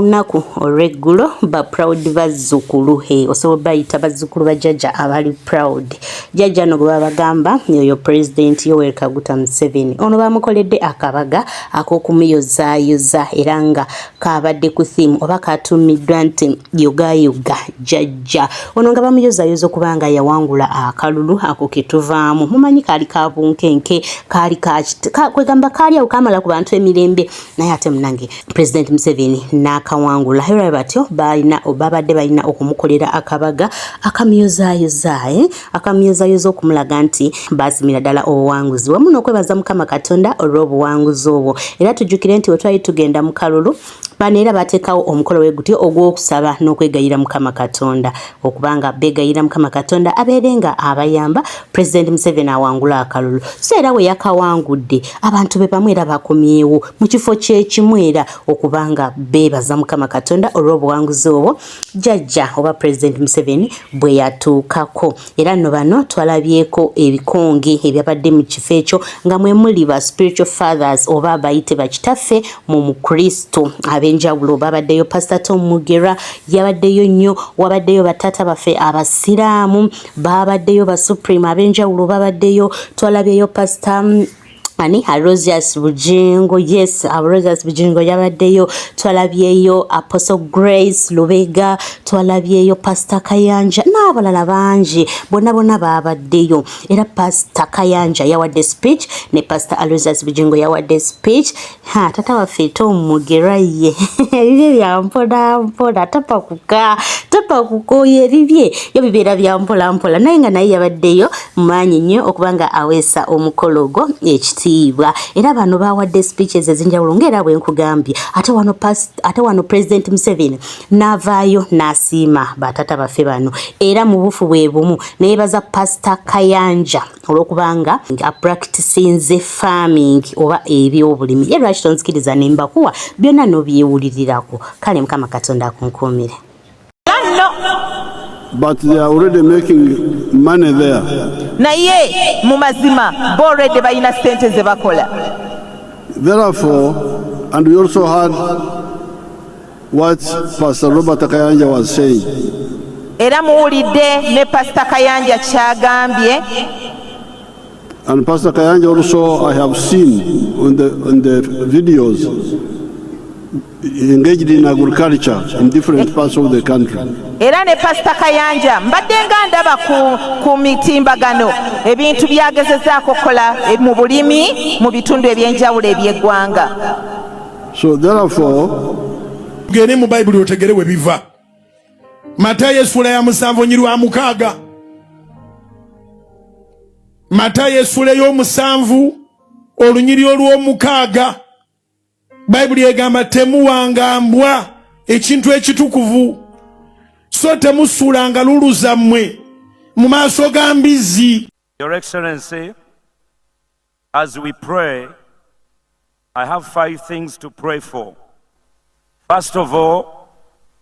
Olunaku olw'eggulo ba proud bazzukulu, hey, osobola bayita bazzukulu ba jjajja abali proud. Jjajja no gwe babagamba yoyo President Yoweri Kaguta Museveni. Ono bamukoledde akabaga ak'okumuyozaayoza era nga kabadde ku theme oba katuumiddwa nti Yogayoga Jjajja. Ono nga bamuyozayoza okuba nga yawangula akalulu ako ketuvaamu. Mumanyi kaali ka bunkenke, kaali ka kwegamba kaali awo kamala ku bantu emirembe, naye ate munange President Museveni n'akawangula. Era batyo balina babadde balina okumukolera akabaga akamuyozaayoza, akamuyozaayoza okumulaga nti baasimira ddala obuwanguzi wamu n'okwebaza Mukama Katonda olw'obuwanguzi obwo. Era tujjukire nti bwe twali tugenda mu kalulu, bano era bateekawo omukolo we gutyo ogw'okusaba n'okwegayira Mukama Katonda, okubanga beegayira Mukama Katonda abeere nga abayamba President Museveni awangule akalulu. So era we yakawangudde, abantu be bamu era bakomyewo mu kifo kyekimu era okubanga beebaza Mukama Katonda olw'obuwanguzi obwo jjajja oba President Museveni bwe yatuukako. Era nno bano twalabyeko ebikonge ebyabadde mu kifo ekyo nga mwe muli ba spiritual fathers oba bayite bakitaffe mu Mukristo ab'enjawulo. Babaddeyo Pastor Tom Mugera yabaddeyo nnyo, wabaddeyo bataata baffe abasiraamu, babaddeyo ba supreme ab'enjawulo babaddeyo, twalabyeyo Pastor ani, Aloysius Bujingo. Yes, Aloysius Bujingo yabaddeyo. Twalabyeyo Apostle Grace Lubega, twalabyeyo Pastor Kayanja n'abalala bangi, bonna bonna babaddeyo. Era Pastor Kayanja yawadde speech ne Pastor Aloysius Bujingo yawadde speech. Ha, tata waffe Tom Mugera ye ebibye bya mpola mpola, tapakuka tapakuka, oyo ebibye yo bibeera bya mpola mpola, naye nga naye yabaddeyo maanyi nnyo okuba nga aweesa omukolo ogwo ekitiibwa. Era bano bawadde speeches ez'enjawulo ng'era bwe nkugambye. Ate wano President Museveni n'avaayo n'asiima bataata baffe bano, era mu bufu bwe bumu neyebaza Pastor Kayanja olw'okubanga apractisinze farming oba ebyobulimi. Ye lwaki tonzikiriza ne mbakuwa byonna n'obyewulirirako? Kale Mukama Katonda akunkuumire. No. But they are already making money there. Naye mu mazima bo already balina ssente ze bakola. Therefore, and we also heard what Pastor Robert Kayanja was saying. Era muwulidde ne Pasita Kayanja kyagambye. And Pastor Kayanja also, I have seen on the videos, engaged in agriculture in different parts of the country. Era ne Pasita Kayanja mbadde nga ndaba ku mitimbagano ebintu byagezezaako okukola mu bulimi mu bitundu ebyenjawulo eby'eggwanga. So therefore, Tugende mu Bayibuli otegere we biva. Matayo essuula ya 7 olunyiriri lwa 6. Matayo essuula ey'omusanvu olunyiriri olw'omukaaga, Bayibuli egamba, "Temuwanga mbwa ekintu ekitukuvu, so temusuulanga lulu zammwe mu maaso ga mbizzi." Your Excellency, as we pray, I have five things to pray for. First of all,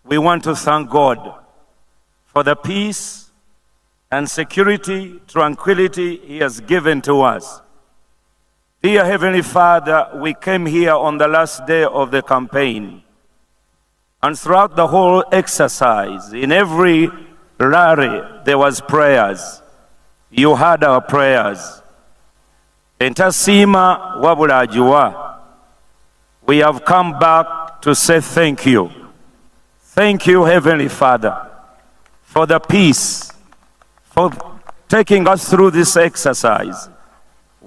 we want to thank God for the peace and security, tranquility He has given to us. Dear Heavenly Father, we came here on the last day of the campaign. And throughout the whole exercise, in every rally, there was prayers. You heard our prayers. Entasiima wabula agiwa. We have come back to say thank you. Thank you, Heavenly Father, for the peace, for taking us through this exercise.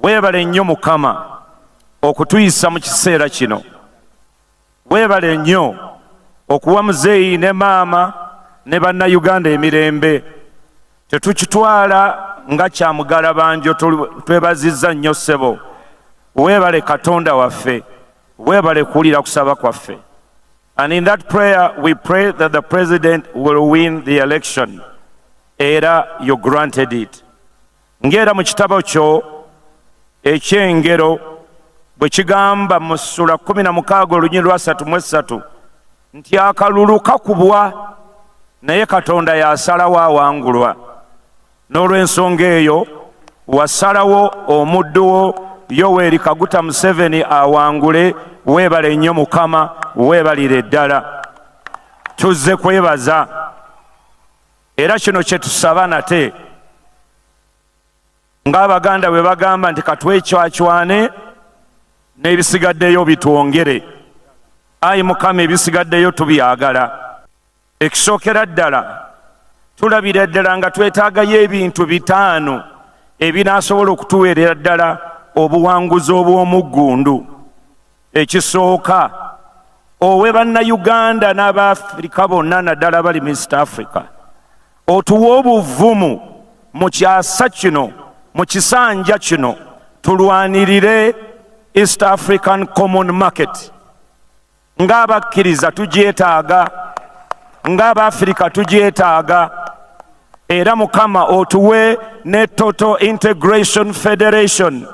Weebale nnyo Mukama okutuyisa mu kiseera kino. Weebale nnyo okuwa muzeeyi ne maama ne bannayuganda emirembe. Tetukitwala nga kya mugalabanjo. Twebazizza nnyo ssebo. Weebale Katonda waffe, weebale kuwulira kusaba kwaffe. And in that prayer, we pray that the president will win the election. Era you granted it. Ng'era mu kitabo kyo eky'Engero bwe kigamba mu ssula 16 olunyiriri lwa 33 nti akalulu kakubwa, naye Katonda y'asalawo awangulwa. N'olw'ensonga eyo wasalawo omuddu wo Yoweri Kaguta Museveni awangule. Weebale nnyo Mukama, weebalire ddala. Tuzze kwebaza era kino kye tusaba nate ng'Abaganda bwe bagamba nti katwecwacwane n'ebisigaddeyo bitwongere. Ayi Mukama, ebisigaddeyo tubyagala. Ekisookera ddala, tulabira ddala nga twetaagayo ebintu 5 ebinaasobola okutuweerera ddala obuwanguzi obw'omuggundu. Ekisooka, owe Bannayuganda n'Abaafrika bonna, naddala bali mu East Africa, otuwe obuvumu mu kyasa kino, mu kisanja kino, tulwanirire East African Common Market. Ng'abakkiriza tugyetaaga, ng'Abaafrika tugyetaaga. Era Mukama, otuwe ne Total Integration Federation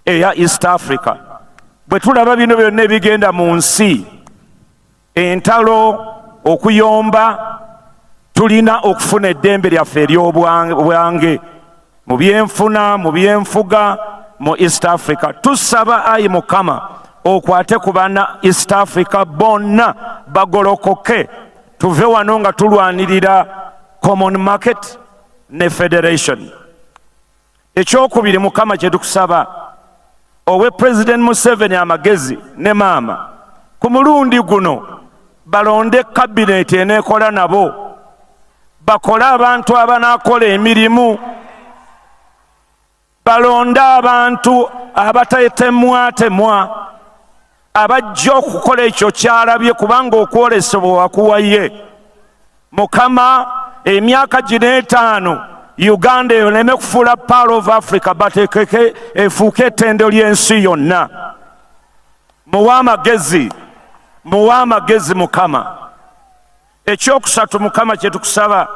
eya East Africa. Bwe tulaba bino byonna ebigenda mu nsi, entalo, okuyomba, tulina okufuna eddembe lyaffe ery'obwange mu byenfuna, mu byenfuga mu East Africa. Tusaba, ayi Mukama, okwate ku bana East Africa bonna bagolokoke, tuve wano nga tulwanirira common market ne federation. Ekyokubiri, Mukama, kye tukusaba, owe President Museveni amagezi ne maama ku mulundi guno balonde kabineti eneekola nabo, bakole abantu abanaakola emirimu, balonde abantu abatetemwatemwa, abajja okukola ekyo kyalabye, kubanga okwolesebwa wakuwaye. Mukama, emyaka gino 5 Uganda ereme kufuula Pearl of Africa, batekeke efuuke ettendo ly'ensi yonna. Muwe amagezi, muwe amagezi, Mukama. Ekyokusatu, Mukama, kye tukusaba,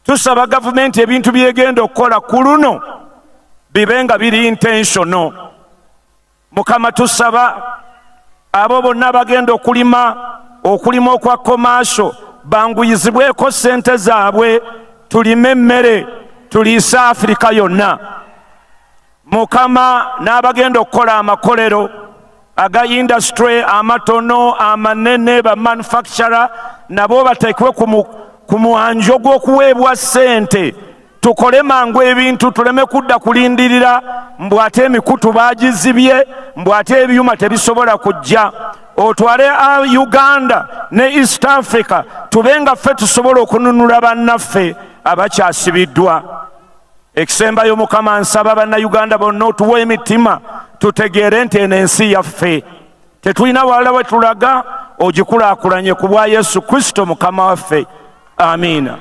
tusaba gavumenti ebintu byegenda okukola ku luno bibe nga biri intentional. Mukama, tusaba abo bonna bagenda okulima okwa commercial banguyizibweko ssente zaabwe, tulime emmere tuliise Afirika yonna. Mukama, n'abagenda okukola amakolero aga industry amatono, amanene, ba manufacturer nabo bateekebwe ku mwanjo gw'okuweebwa ssente, tukole mangu ebintu, tuleme kudda kulindirira mbu ate emikutu bagizibye, mbu ate ebyuma tebisobola kujja. Otwale a Uganda ne East Africa tube nga ffe tusobola okununula bannaffe abakyasibiddwa. Ekisembayo, Mukama, nsaba Bannayuganda bonna otuwa emitima tutegeere nti eno ensi yaffe, tetulina walala we tulaga. Ogikulaakulanye ku bwa Yesu Kristo Mukama waffe, amiina.